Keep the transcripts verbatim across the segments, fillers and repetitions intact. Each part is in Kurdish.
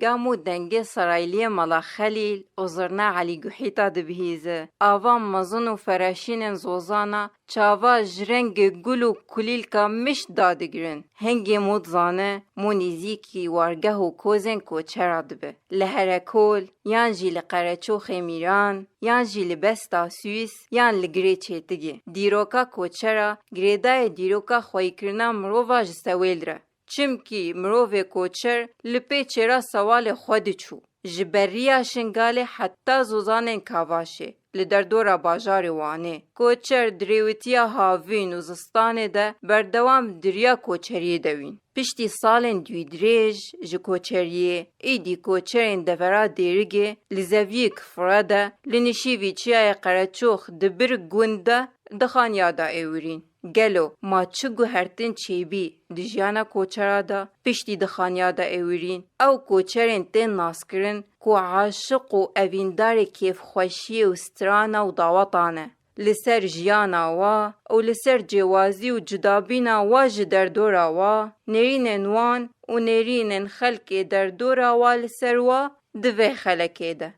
Gam û dengê sarayliyê Mala Xelîl û zirna Elî Guhîta dibihîze. Ava mezin û fereşînên zozana çava ji rengê gul û kulîlka mişt dadigirin. Hingê mû dizane mû nêzîkî wargeh û kozên koçera dibe. Li Herekol yan jî li Qereçoxê Mîran yan jî li Besta Swîs yan li Girê Çêtigê. Dîroka koçera girêdayê dîroka xweyîkirina mirova ji sewêl re. Çimkî mirovê koçer li pê çêra sewalê xwe diçû. Ji beriya Şingalê heta zozanên Kavaşê, li derdora bajarê Wanê, koçer di rêwitiya havîn û zistanê de berdewam di riya koçeriyê de wîn. Piştî salên dûyîdirêj ji koçeriyê, îdî koçerên devera Dêrigê li zeviyê kifre de li nişîvî çiyayê Qereçox di bir gund de dixan yada êwirîn. Gelo ma çi guhertin çêbî di jiyana koçera de? Piştî dixan yada êwirîn, ew koçerên tên naskirin ku aşiq û evîndarê kêfxweşiyê û strana û daweta ne. Li ser jiyana wa û li ser cêwazî û cudabîna wa ji derdora wa, nêrînên wan û nêrînên xelkê derdora wa li ser wa di vê xelekê de.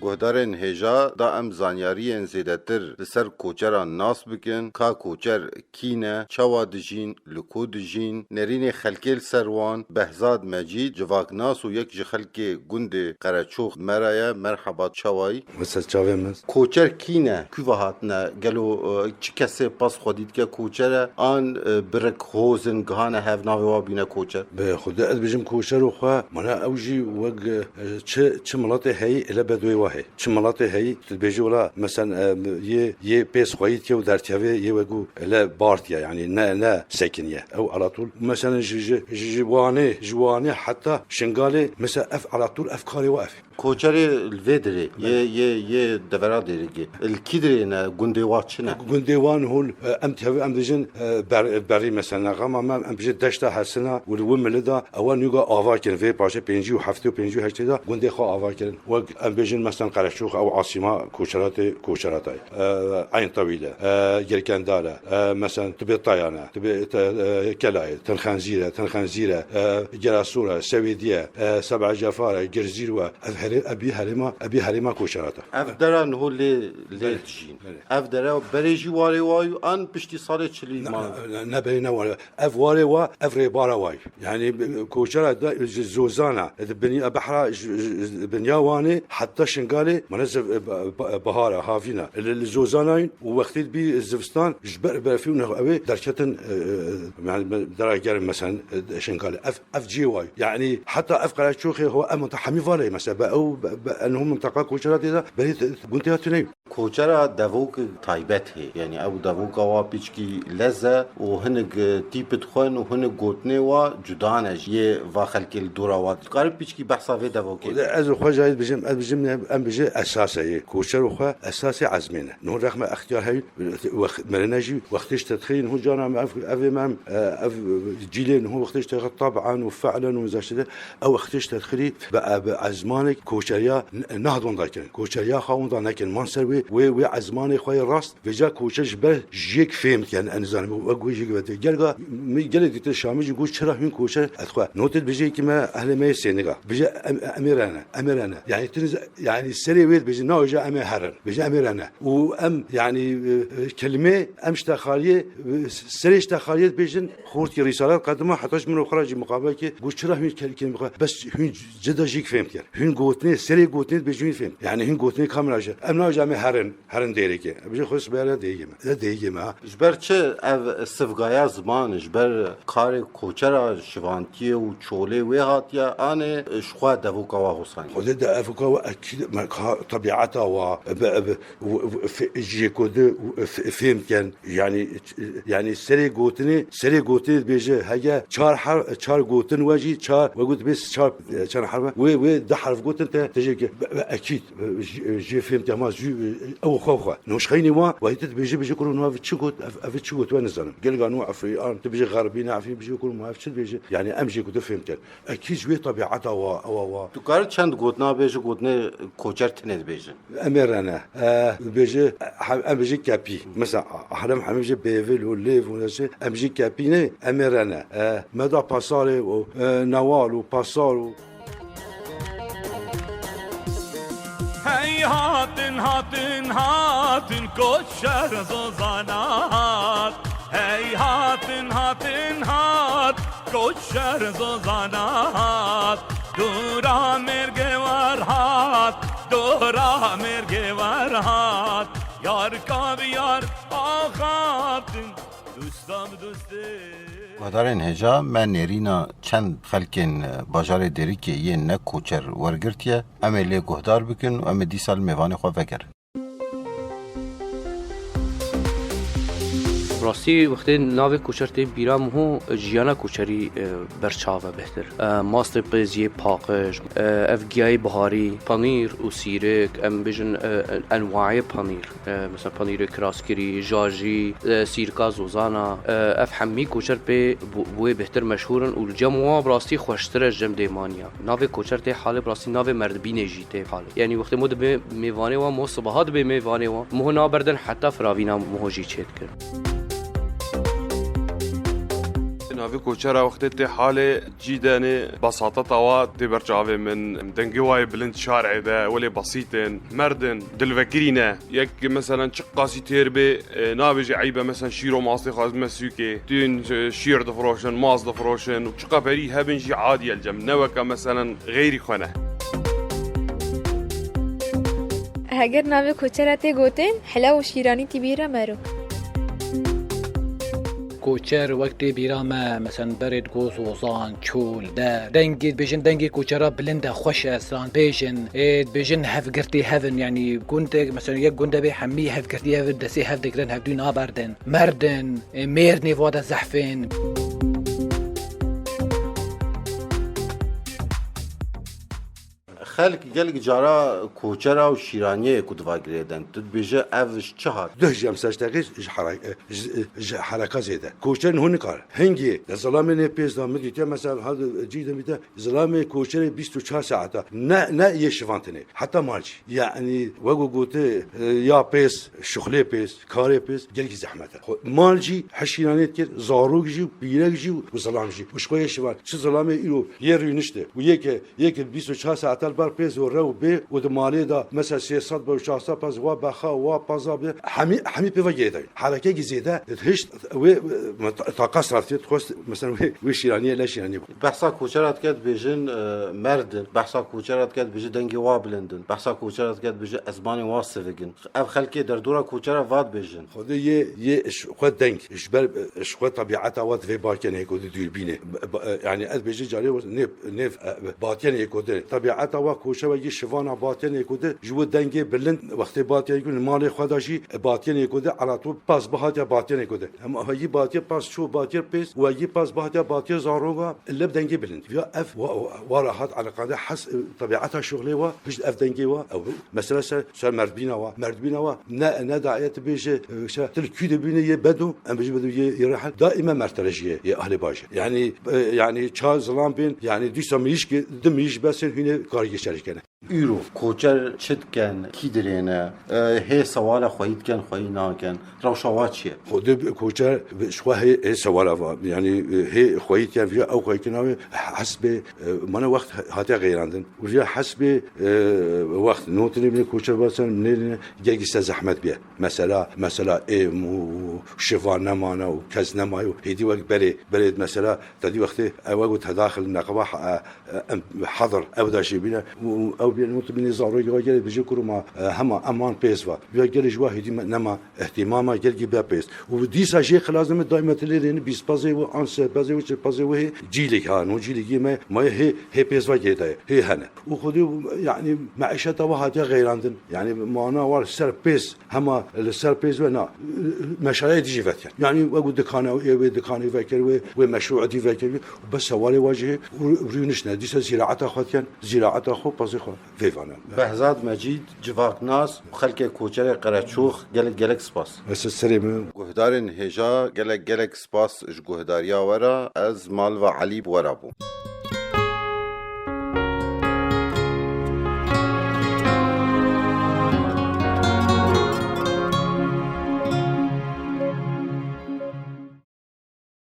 Guhdarên hêja da em zanyariyên zêdetir li ser koçeran nas bikin, ka koçer kî ne, çawa dijîn, li ku dijîn, nerînê xelkê li ser wan. Behzad Mecîd, civaknas û yek ji xelkê gundê Qereçox me re ye. Merheba, çawayî? Wisa çavê min. Koçer kî ne? Ku ve hatine? Gelo, e, çi kesê pas xwedî dike koçer e? An, e, bi rik hozin gihane hev navê wa bîne koçer? Bi xwedê ez bijim koçer û xwe, mana ew jî wek, e, çi, çi miletê heyî, ele bedwê wa heyî. Çi miletê heyî, tu dibêjî wela, mesen, e, yê, yê pês xweyî diye û dertiyevê yê wek û ele bar diye, yanî ne, ne sekiniye. Ew alatûl, mesen ji, ji, ji, ji Wanê, ji Wanê heta Şingalê, mesela ev alatûl, ev karê wa ev. Koçerê li vê dirê, yê, yê, yê devera Dêrigê. Li kî dirê ne, gundê wa çi ne? Gundê wan hûn, e, em tevî, em dijin, e, ber-, berî mesela, xema me, em bijin deşta Hesina û li wi milida, ewa nûga ava kirin. Vê paşê pêncî û heftê û pêncî û heştê de gundê xwe ava kirin. Wek em bêjin, mesela Qereçox, ew asîma koçeratê, koçerata ye. E, Eyn Tewîl e, e, Girkendal e, e, mesela Tibê Tayan e, Tibê, te-, e, Kela ye, Tinxenzîr e, Tinxenzîr e, e, Gerasor e, Sewêdî ye, e, Seb'a Cefar e, Girzîr we, ev herê-, ev bî herêma, ev bî herêma koçerata. Ev dera niho lê, lê dijîn. Belê. Ev dere berê jî warê wa yû an piştî salê çilî ma? Ne, ne, ne berê ne warê. Ev warê wa, ev rêbara wa yû. Yanî, koçera da ji Zozana, di binya behra, ji, ji, ji binya Wanê heta Şingalê, mane ziv-, ba-, ba-, bahara, havîna. Li, li Zozana yûn û wextê bî zivistan, ji ber berfî û nex-, ew ê derketin, e, e, yani, dera germ, mesen, e, Şingalê. Ev, ev cihê wa yû. Yani, heta ev Qereçoxê ho, ev minteqa hemî valê, mesela, be ew, be, be, enho minteqa koçera tê de, berê te-, gund tê ya tune yû. Koçera devok taybet hê. Yani, ew devoka wa piçkî lez e û hinek, e, tîp dixwin û hinek gotinê wa cuda ne ji yê va xelkê li dora wa. Dikare piçkî behsa vê devokê bike? Ez xwe jayî dibêjim, ez dibêjim ne, em bêje esas e yê. Koçer xwe esasê ezmê ne. Niho rexme extiyar heyî, wext, merine jî wextê ji te dixî, niho cana me ev, ev ê me em, e, ev cîlê niho wextê ji te dixî tab'an û fe'len û zaştê de, ew wextê ji te dixî, bi, bi ezmanek koçeriya n-, nahd wenda kirin. Koçeriya xwe wenda nekirin. Man ser wê, wê, wê ezmanê xwe yê rast, vêca koçer ji ber jiyek fêm dikin, yani, ez nizanim, wek wê jiyek vete. Gelga, mi gelek dîtir Şamî jî got, çira hûn koçer, ez xwe. Notê dibêje ki me, ehlê me yê Sêniga. Bêje, em, em ê rene, em ê rene. Yani, tu niz-, yani, serê wê dibêje, na, oja em ê herin. Bêje, em ê rene. Û em, yani, e, e, kelîmê, em ji te xaliyê, e, serê ji te xaliyê dibêjin, xortî rîsalet qedima, heta ji min û xwe re jî muqabele kir, got, çira hûn kel-, kelîmê xwe, bes hûn cida jî fêm dikin. Hûn gotinê, serê gotinê dibêjin hûn fêm. Yani, hûn gotinê kamera jî. Em na, oja em ê herin. Herin Dêrikê. Bijî xwe sibere Dêrikê me. Ê Dêrikê me ha. Ji ber çi ev sivgaya ziman, ji ber karê koçera şivantiyê û çolê wê hatiye, anê ji xwe devoka wa hosanî? Xwedê de evoka wa ekîd, Ka-, tebiata wa, bi, bi, w-, w-, f-, jêkode, w-, f-, fêm ken. Yani, yani serê gotinê, serê gotinê dibêje, hege çar her-, çar gotin we jî, çar, we got bê çar, çar herf, wê, wê du herf gotin te, te jê ke, be, be, ekîd, be, jê, jê fêm te ma jû, ew xwe xwe. Noşxeynê wa, we hît dibêje, bêje kuro, no ev çi got, ev, ev çi got, we nizanim. Gelga nû Efrîn, tu bêje Xerbîne Efrîn, bêje kuro, ma ev çi dibêje. Yani em jê gotin fêm ken. Ekî ji wê tebiata wa, ewa wa. Tu kari çend gotina bê ji gotinê koçer tinê dibêjin? Em ê rene. E, bêje, em, em bêje kepî. Mesela, herem hemî ji bêvil û lêv û neşe, em jî kepî ne, em ê rene. E, me da pasarê û, e, newal û pasar û. Hey hatin, hatin, hatin, koçer zozana hat. Hey hatin, hatin, hat. Koçer zozana hat, dora mêrgê war hat, dora mêrgê war hat. Yar ka bi yar axaftin, dust da bi dustê. Guhdarên hêja, me nêrîna çend xelkên, e, bajarê Dêrikê yên ne koçer wergirtiye. Em ê lê guhdar bikin û em ê dîsa li mêvanê xwe vegerin. Rastî, wextê navê koçer tê bîra min ho, jiyana koçerî, e, berçav e bêhtir. E, mastê pêz yê paqij, e, ev giyayê biharî, panîr û sîrik, em bêjin, e, enwayê panîr. E, mesela panîrê kiraskirî, jajî, e, sîrika zozana, e, ev hemî koçer pê bi, bi wê bêhtir meşhûr in û li cem wan bi rastî xweştir e ji cem dêmaniya. Navê koçer tê halê, bi rastî navê merdbînê jî tê halê. Yanî wextê mo dibê mêvanê wan, mo sibaha dibê mêvanê wan, mo naberdin heta firavîna mo jî çêdikin. Navê koçera wextê tê halê cî denê, besateta wa tê ber çavê min. Dengê wa yê bilind şarê de, welê besît in, merd in, dilvekirî ne. Yek, meselen, çi qasî têr bê, e, nabêje eyb e, meselen, şîr û mastê xwazime sûkê. Tîn, e, şîr difiroşin, mast difiroşin û çiqa perî hebin jî adî ye li cem. Ne weke, meselen, xeyrî xwe ne. Heger navê koçera tê gotin, helew û şîranî tî bîra mero. Koçer wek tê bîra me, meselen, berê digo zozan, çol, der. Dengê, dibêjin dengê koçera bilind e, xweş e, stranbêj in. Ê, dibêjin hevgirtî hev in, yanî gundek, mesela yek gundê bê hemî hevgirtî hev in, destê hev digirin, hevdû naberdin. Merd in, ê, mêr nêva de zehf in. Xelk gelek cara koçera û şîraniyê ku diva girêdin. Tu dibêje ev ji çi hat? Duh jî em ser ji teqî ji here-, ji, ji hereka zêde. Koçerên hûn nikar. Hingê de zilamê nê pêz da min dîtiye, mesela, ha, cî de bîte, zilamê koçerê bîst û çar saeta. Ne, ne yê şivan tenê. Heta mal jî. Yanî, wek ku gote, e, ya pêz, şuxlê pêz, karê pêz, gelkî zehmet e. Xwe, mal jî, hişîranê dikir, zarok jî, pîrek jî û zilam jî. Û ji xwe yê şivan. Çi zilamê îro yê rûnişte. Û yê ke Yek bîst û çar saet li ber pêz û rew bê û di malê de, mesela, sê sed be û çar sed pez wa bexa, wa peza bê, hemî, hemî pê ve girêdayî. Herekekî zêde, hişt wê, e, ta-, taqas rastiyê dixwest, mesela, wê, wê şîraniyê, ne şîraniyê bû. Behsa koçera dike dibêjin, e, merd in. Behsa koçera dike dibêjin dengê wa bilind in. Behsa koçera dike dibêjin ezmanên wa sivik in. Ev xelkê derdora koçera va dibêjin. Xwedê yê, yê ji xwe deng, ji ber, ji xwe tebiata wa divê bakenê ku di dûrbînê. Ba-, ba-, yani ez bêjî carê nê, nê, e, batenê ku di tebiata wa koçe wekî şivana batenê ku di ji wê dengê bilind wextê batenê ku li malê xwe de jî batenê ku di elato pas bihatiye batenê ku di. Em wekî batiye pas çû batiye pês, wekî pas bihatiye batiye zaroga li dengê bilind. Ya ev wa, wa, wa rahat eleqade hes, e, tebiata şuxlê wa, pişt ev dengê wa, ew Mesela ser, ser merdbîna wa. Merdbîna wa ne, ne daye tu bêje, e, işte, tu li kû de bîne yê bedo, em bêje bedo yê, yê rehet. Daîme mertele jî yê, yê ahlê bajê. Yani, e, yani ça zilam bên, yani dîsa miyîşkê, di miyîş besên hûnê kargê şerî kene. Îro koçer çi diken, kî dirêne, e, hê sewala xweyî diken, xweyî naken. Rewşa wa çi ye? Xwedê bi koçer bi, ji xwe hê, hê sewala va. Yani, e, hê xweyî diken, viya ew xweyî kena wê hesbê, e, mana wext hatiye xeyrandin. Û viya hesbê, e, wext notinê bine koçer basen, nêrine gelkî ser zehmet bîye. Mesela, mesela êm û şiva nemane û kes nemaye û hêdî wek berê, berê mesela te dî wextê ew wek tedaxil neqeba, e, e, em, hazir ew da jî bîne û, û Û bîn û tu bînî zarokê wa gelê bijî kuruma, e, hema eman pêz va. Ya gelê ji wa hêdî me-, nema ihtimama gelkî be pêz. Û dîsa jê xilas dime daîme tu lê rêni bîspazê û an sehpazê û çirpazê û hê cîlek ha, no cîlekî me, ma hê, hê pêz va gêdaye, hê hene. Û xwedî, yani, meîşeta wa hatiye xeyrandin. Yani, mana war ser pêz, hema li ser pêz ve na, meşayê dijî vetiyen. Yani, wek dikane, ê wê dikanê vekir, wê, wê meşrû dî vekir, bes hevalê wa jî rû-, rûnişne. Dîsa zîraeta xwe diken, zîraeta xwe, pazê xwe vê vane. Behzad Mecîd, civaknas û xelkê koçerê Qereçox, gelek, gelek spas. Ez serê min. Guhdarên hêja, gelek, gelek spas ji guhdariya we re. Ez Malva Elî bi we re bûm.